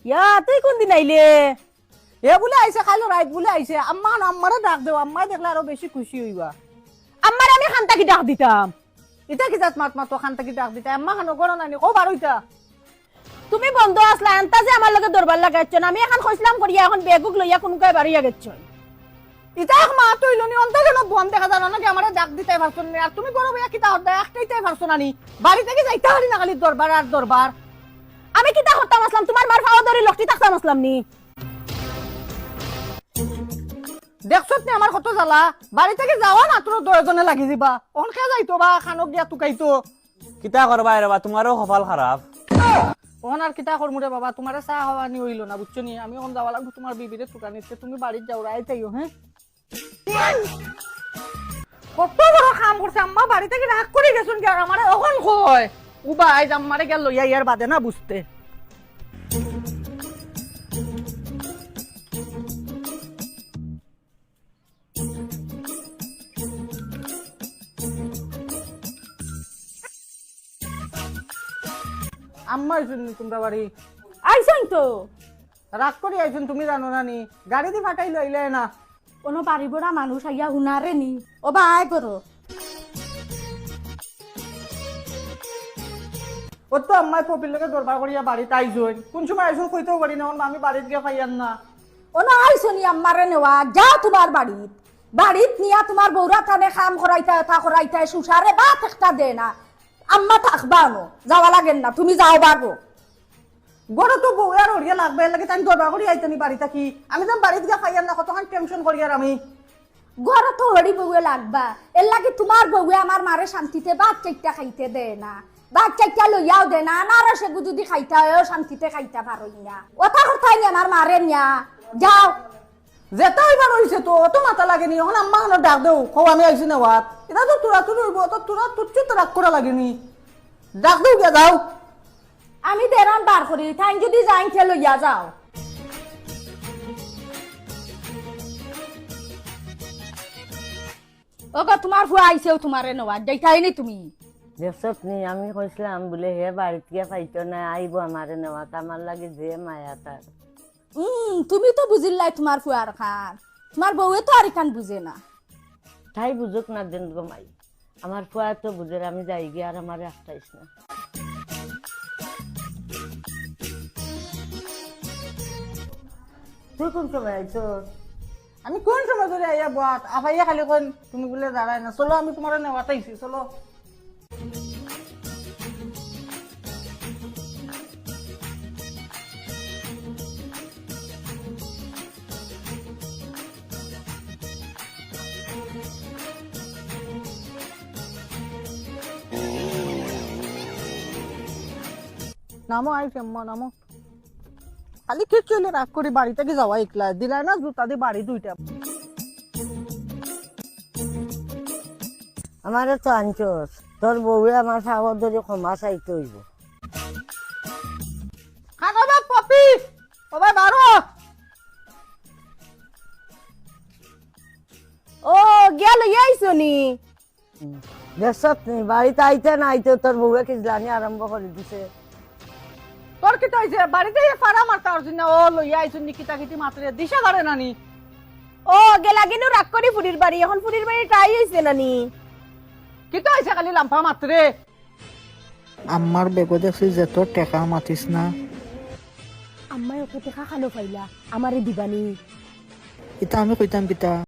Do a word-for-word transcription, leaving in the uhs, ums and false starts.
ইয়া, তুই কুনদিন আইলে? এ বুলে আইছে, কাইল রাইত বুলে আইছে। আম্মা, আম্মারে ডাক দেও, আম্মায় দেখলে আরো বেশি খুশি অইবা। আম্মারে আমি খান থাকি ডাক দিতাম। ইতা কি জাত মাত মাতো, খান থাকি ডাক দিতায়? আম্মা খানো ঘরো নানি, কও বারইতা। তুমি বন্ধ আছলায়, আন্তাজে আমার লগে দরবার লাগাইছো না। আমি এখান কইছলাম করিয়া, এখন বেগুক লইয়া কুনকায় বারইয়া গেছো। ইতা এক মাত অইলো নি, অন্তে যেন বন দেখা যায় না নাকি? আমারে ডাক দিতায় পারছো না নি? আর তুমি ঘরো বইয়া কিতা করতায়? একটাইতায় পারছো না নি? বাড়ি থাকি যাইতা পারি না, খালি দরবার আর দরবার। আমি কিতা করতাম আছলাম? তুমার মার পাও ধরি লকটি থাকতাম আছলাম নি? দেখছত নি আমার কত জ্বালা? বাড়ি থাকি যাওয়া মাত্র দশজনে লাগি যিবা। অখন কে যাইতো বা খানো গিয়া তুকাইতো। কিতা করবায় রে বা, তুমারও কপাল খারাপ। অখন আর কিতা করমু রে বাবা, তুমারে চা খাওয়ানি অইলো না, বুঝছো নি? আমি অখন যাওয়া লাগবো তুমার বিবিরে তুকানিতে, তুমি বাড়িত যাও, রাইত আইও, হে? কত বড় কাম করছে, আম্মা বাড়ি থাকি রাগ করি গেছইন গি, আর আমারে অখন কয়। উবা, আইজ আম্মারে গিয়া লইয়া ইয়ার বাদে না বুঝতে। আম্মা আইছইন নি তুমরার বাড়ি? আইছইন তো। রাগ করি আইছইন, তুমি জানো না নি? গাড়ি দি ফাটাই লইলে না। কুনু বাড়ি বড়া মানুষ আইয়া হুনারে নি। ও বা আয় করো। ও তো আম্মায় পপির লগে দরবার করিয়া বাড়িত আইছইন। কুন সময় আইছইন কইতেও পারি না, অখন আমি বাড়িত গিয়া পাইয়ার না। অনো আইছো নি আম্মারে নেওয়া, যাও তুমার বাড়িত। বাড়িত নিয়া তুমার বউরা তানে কাম করাইতা, এতা করাইতা, সুসারে ভাত একটা দে না। আম্মা থাকবা অনো, যাওয়া লাগের না, তুমি যাও বাগো। ঘরো তো বউ আর অড়িয়া লাগবা, এর লাগি তাইন দরবার করি আইতা নি বাড়ি থাকি। আমি যেন বাড়িত গিয়া পাইয়ার না, কতখান টেনশন করিয়ার আমি। ঘরো তো হরি বউয়ে লাগবা, এর লাগি তুমার বউয়ে আমার মারে শান্তিতে ভাত চাইট্টা খাইতে দে না, ভাত চাইট্টা লইয়াও দে না, আনারস এগু যুদি খাইতা অয়, অউ শান্তিতে খাইতা পারইন না। অতা করতায় নি আমার মারে নিয়া, যাও। যেতা অইবার অইছে তো, অত মাতা লাগে নি, অখন আম্মা খানো ডাক দেও, কও আমি আইছি নেওয়াত। ইতা তো তুরাতুরি অইবো, অত তুরাতুরি তো রাগ করা লাগে নি। ডাক দেও গিয়া যাও। আমি দেরাম বার করি, তাইন যুদি যাইন তে লইয়া যাও। ওগো, তুমার ফুয়া আইছেউ তুমারে নেওয়াত, যাইতায় নি তুমি? দেখছত নি, আমি কইছলাম বুলে হে বাড়িত গিয়া পাইতো না, আইবো আমারে নেওয়াত, আমার লাগি যে মায়া তার। উম, তুমি তো বুঝিলায় তুমার ফুয়ার কান, তুমার বউয়ে তো আর ইখান বুঝে না। তাই বুঝুক না দেন গো মাই, আমার ফুয়া তো বুঝের, আমি যাই গিয়া আর আমারে আটকাইস না। তুই কুন সময় আইছস? আমি কুন সময় ধরি আইয়া বওয়াত, আফাইয়া খালি কইন, তুমি বুলে দাঁড়ায় না। চলো, আমি তুমারে নেওয়াত আইছি, চলো। নামো, আইছি আম্মা, নামো। খালি কিচ্ছু অইলে রাগ করি, বাড়ি থাকি যাওয়া ইকলা। দিলায় না জুতা দি বাড়ি দুইটা। আমারে তো আনছস, তোর বউয়ে আমার পাও ধরি ক্ষমা চাইতে অইবো। খানো বা পপি, ও ভাই বারো। ও, গিয়া লইয়া আইছো নি? দেখছত নি, বাড়িত আইতে না আইতে তোর বউয়ে কিজলানি আরম্ভ করি দিছে। তোর কিতা অইছে? বাড়িত আইয়া ফাড়া মারতা পারছস না, ও লইয়া আইছইন নি, কিতা কিতি মাতরে, দিশা পারে না নি। ও, গেলাগিনু রাগ করি ফুড়ির বাড়ি, অখন ফুড়ির বাড়ি ঠাই অইছে না নি? কিতা অইছে খালি লাম্পা মাতরে? আম্মার বেগো দেখছি যে তোর টেকা মাতিস না। আম্মায় অত টেকা খানো পাইলা, আমারে দিবা নি? ইতা আমি কইতাম কিতা?